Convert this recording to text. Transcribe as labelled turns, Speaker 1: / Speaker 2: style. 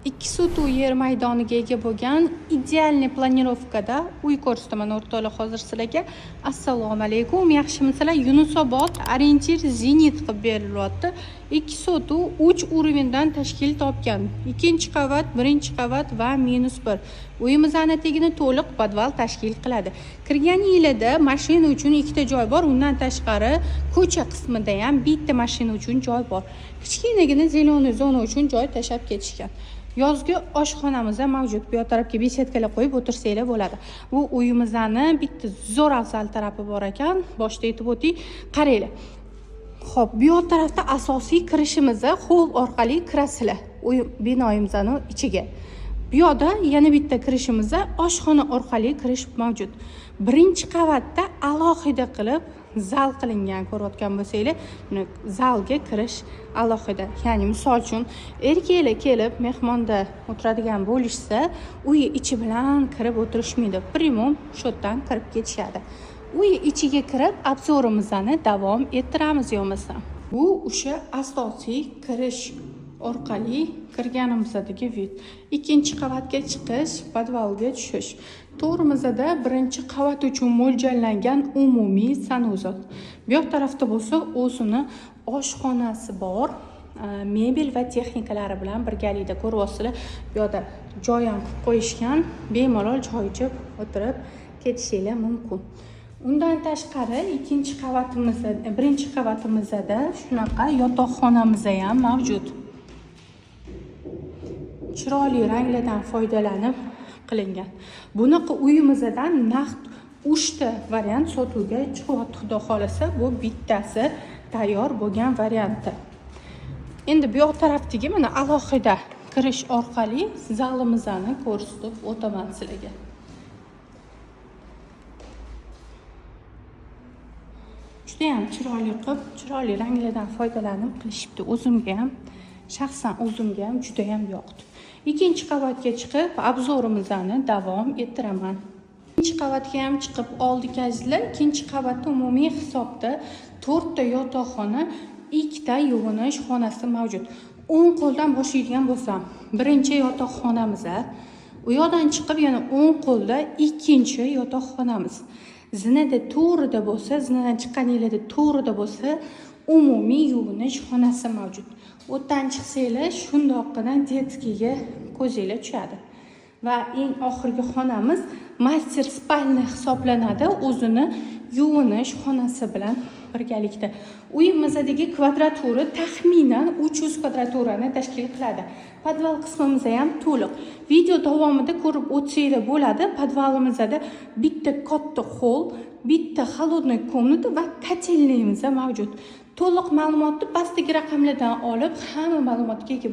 Speaker 1: 2 sotuv yer maydoniga ega bo'lgan идеальный планировка da uy ko'rsataman, o'rtoqlar, hozir sizlarga. Assalomu alaykum, yaxshimisizlar? Yunusobod, ориентир Zenit qilib berilyapti. 2 sotuv 3 уровень dan tashkil topgan. Ikkinchi qavat, birinchi qavat va -1. Uyimizni tagini to'liq podval tashkil qiladi. Kirganinglarda mashina uchun ikkita joy bor, undan tashqari ko'cha qismida ham bitta mashina uchun joy bor. Kichkinagina зеленый zona uchun joy tashlab ketishgan. Yozgi oshxonamiz ham mavjud. Bu yoq tarafga беседка lar qo'yib o'tirsanglar bo'ladi. Bu uyimizni bitta zo'r afzal tarafi bor ekan. Boshida aytib o'tay. Qaranglar. Xo'p, bu yoq tarafda asosiy kirishimiz холл orqali kirasizlar. Uy binoyimizni ichiga. Bu yoqda yana bitta kirishimiz oshxona orqali kirish mavjud. Birinchi qavatda alohida qilib zal qilingan, ko'rayotgan bo'lsanglar, zalga kirish alohida. Ya'ni misol uchun erkaklar kelib mehmonda o'tiradigan bo'lishsa, uy ichi bilan kirib o'tirishmaydi. Прямой shu yerdan kirib ketishadi. Uy ichiga kirib обзор imizni davom ettiramiz bo'lmasam. Bu o'sha asosiy kirish orqali kirganimizdagi вид. Ikkinchi qavatga chiqish, podvalga tushish. To'g'rimizda birinchi qavat uchun mo'ljallangan umumiy санузел. Bu yoq tarafda bo'lsa o'zini oshxonasi bor. Mebel va texnikalari bilan birgalikda ko'ryapsizlar. Bu yoqda joy ham qilib qo'yishgan, bemalol choy ichib o'tirib ketishinglar mumkin. Undan tashqari ikkinchi qavatimizda, birinchi qavatimizda shunaqa yotoqxonamiz ham mavjud. Chiroyli ranglardan foydalanib qilingan. Bunaqa uyimizdan naqd 3 ta variant sotuvga chiqyapti, xudo xolasa, bu bittasi tayyor bo'lgan varianti. Endi bu yoq tarafdagi mana alohida kirish orqali zalimizni ko'rsatib o'taman sizlarga. Judayam chiroyli qilib, chiroyli ranglardan foydalanib qilishibdi. O'zimga ham, shaxsan o'zimga ham judayam yoqdi. Ikkinchi qavatga chiqib обзор imizni davom ettiraman. Ikkinchi qavatga ham chiqib oldik, azizlar. Ikkinchi qavatda umumiy hisobda 4 ta yotoqxona, 2 ta yuvinish xonasi mavjud. O'ng qo'ldan boshlaydigan bo'lsam, birinchi yotoqxonamiz, u yoqdan chiqib yana o'ng qo'lda ikkinchi yotoqxonamiz. Zinada to'g'rida bo'lsa, zinadan chiqqaninglarda to'g'rida bo'lsa, umumiy yuvinish xonasi mavjud. O'tdan chiqsanglar, shundoqqina детский ga ko'zinglar tushadi. Va eng oxirgi xonamiz мастер спальня hisoblanadi, o'zini yuvinish xonasi bilan birgalikda. Uyimizdagi kvadratura taxminan 300 kvadraturani tashkil qiladi. Podval qismimiz ham to'liq. Video davomida ko'rib o'tsanglar bo'ladi. Podvalimizda bitta katta холл, bitta холодный комната va котельный imiz mavjud. To'liq ma'lumotni pastdagi raqamlardan olib, hamma ma'lumotga ega